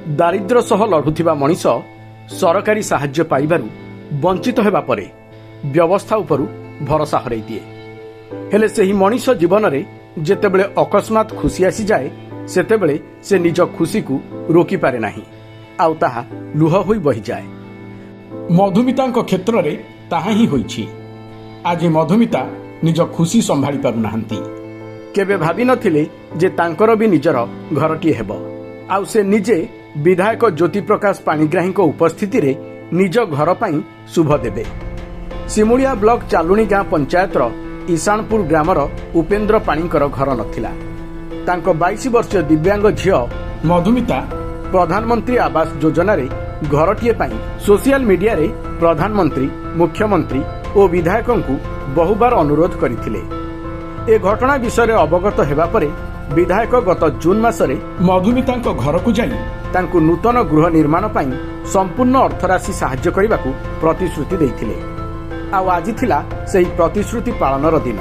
ଦାରିଦ୍ର୍ୟ ସହ ଲଢୁଥିବା ମଣିଷ ସରକାରୀ ସାହାଯ୍ୟ ପାଇବାରୁ ବଞ୍ଚିତ ହେବା ପରେ ବ୍ୟବସ୍ଥା ଉପରୁ ଭରସା ହରାଇ ଦିଏ। ହେଲେ ସେହି ମଣିଷ ଜୀବନରେ ଯେତେବେଳେ ଅକସ୍ମାତ ଖୁସି ଆସିଯାଏ, ସେତେବେଳେ ସେ ନିଜ ଖୁସିକୁ ରୋକିପାରେ ନାହିଁ, ଆଉ ତାହା ଲୁହ ହୋଇ ବହିଯାଏ। ମଧୁମିତାଙ୍କ କ୍ଷେତ୍ରରେ ତାହା ହିଁ ହୋଇଛି। ଆଜି ମଧୁମିତା ନିଜ ଖୁସି ସମ୍ଭାଳି ପାରୁନାହାନ୍ତି। କେବେ ଭାବିନଥିଲେ ଯେ ତାଙ୍କର ବି ନିଜର ଘରଟିଏ ହେବ, ଆଉ ସେ ନିଜେ ବିଧାୟକ ଜ୍ୟୋତିପ୍ରକାଶ ପାଣିଗ୍ରାହୀଙ୍କ ଉପସ୍ଥିତିରେ ନିଜ ଘର ପାଇଁ ଶୁଭ ଦେବେ। ସିମୁଳିଆ ବ୍ଲକ ଚାଲୁଣି ଗାଁ ପଞ୍ଚାୟତର ଇଶାଣପୁର ଗ୍ରାମର ଉପେନ୍ଦ୍ର ପାଣିଙ୍କର ଘର ନଥିଲା। ତାଙ୍କ 22 ବର୍ଷୀୟ ଦିବ୍ୟାଙ୍ଗ ଝିଅ ମଧୁମିତା ପ୍ରଧାନମନ୍ତ୍ରୀ ଆବାସ ଯୋଜନାରେ ଘରଟିଏ ପାଇଁ ସୋସିଆଲ ମିଡିଆରେ ପ୍ରଧାନମନ୍ତ୍ରୀ, ମୁଖ୍ୟମନ୍ତ୍ରୀ ଓ ବିଧାୟକଙ୍କୁ ବହୁବାର ଅନୁରୋଧ କରିଥିଲେ। ଏ ଘଟଣା ବିଷୟରେ ଅବଗତ ହେବା ପରେ ବିଧାୟକ ଗତ ଜୁନ୍ ମାସରେ ମଧୁମିତାଙ୍କ ଘରକୁ ଯାଇ ତାଙ୍କୁ ନୂତନ ଗୃହ ନିର୍ମାଣ ପାଇଁ ସମ୍ପୂର୍ଣ୍ଣ ଅର୍ଥରାଶି ସାହାଯ୍ୟ କରିବାକୁ ପ୍ରତିଶ୍ରୁତି ଦେଇଥିଲେ। ଆଉ ଆଜି ଥିଲା ସେହି ପ୍ରତିଶ୍ରୁତି ପାଳନର ଦିନ।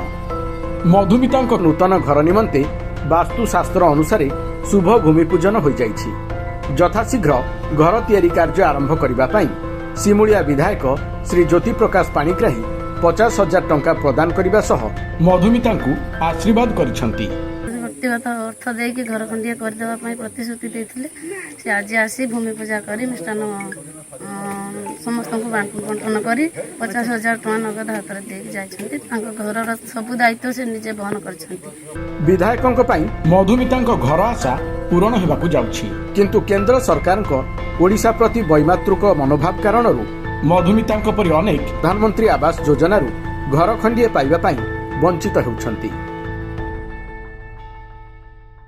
ମଧୁମିତାଙ୍କ ନୂତନ ଘର ନିମନ୍ତେ ବାସ୍ତୁଶାସ୍ତ୍ର ଅନୁସାରେ ଶୁଭ ଭୂମି ପୂଜନ ହୋଇଯାଇଛି। ଯଥାଶୀଘ୍ର ଘର ତିଆରି କାର୍ଯ୍ୟ ଆରମ୍ଭ କରିବା ପାଇଁ ସିମୁଳିଆ ବିଧାୟକ ଶ୍ରୀ ଜ୍ୟୋତିପ୍ରକାଶ ପାଣିଗ୍ରାହୀ 50,000 ଟଙ୍କା ପ୍ରଦାନ କରିବା ସହ ମଧୁମିତାଙ୍କୁ ଆଶୀର୍ବାଦ କରିଛନ୍ତି। ବ୍ୟକ୍ତିଗତ ଅର୍ଥ ଦେଇକି ଘର ଖଣ୍ଡିଏ କରିଦେବା ପାଇଁ ପ୍ରତିଶ୍ରୁତି ଦେଇଥିଲେ। ସେ ଆଜି ଆସି ଭୂମି ପୂଜା କରି ମିଷ୍ଟାନ୍ନ ସମସ୍ତଙ୍କୁ ବଣ୍ଟନ କରି 50,000 ଟଙ୍କା ନଗଦ ହାତରେ ଦେଇକି ଯାଇଛନ୍ତି। ତାଙ୍କ ଘରର ସବୁ ଦାୟିତ୍ୱ ସେ ନିଜେ ବହନ କରିଛନ୍ତି। ବିଧାୟକଙ୍କ ପାଇଁ ମଧୁମିତାଙ୍କ ଘର ଆଶା ପୂରଣ ହେବାକୁ ଯାଉଛି, କିନ୍ତୁ କେନ୍ଦ୍ର ସରକାରଙ୍କ ଓଡ଼ିଶା ପ୍ରତି ବୈମାତୃକ ମନୋଭାବ କାରଣରୁ ମଧୁମିତାଙ୍କ ପରି ଅନେକ ପ୍ରଧାନମନ୍ତ୍ରୀ ଆବାସ ଯୋଜନାରୁ ଘର ଖଣ୍ଡିଏ ପାଇବା ପାଇଁ ବଞ୍ଚିତ ହେଉଛନ୍ତି।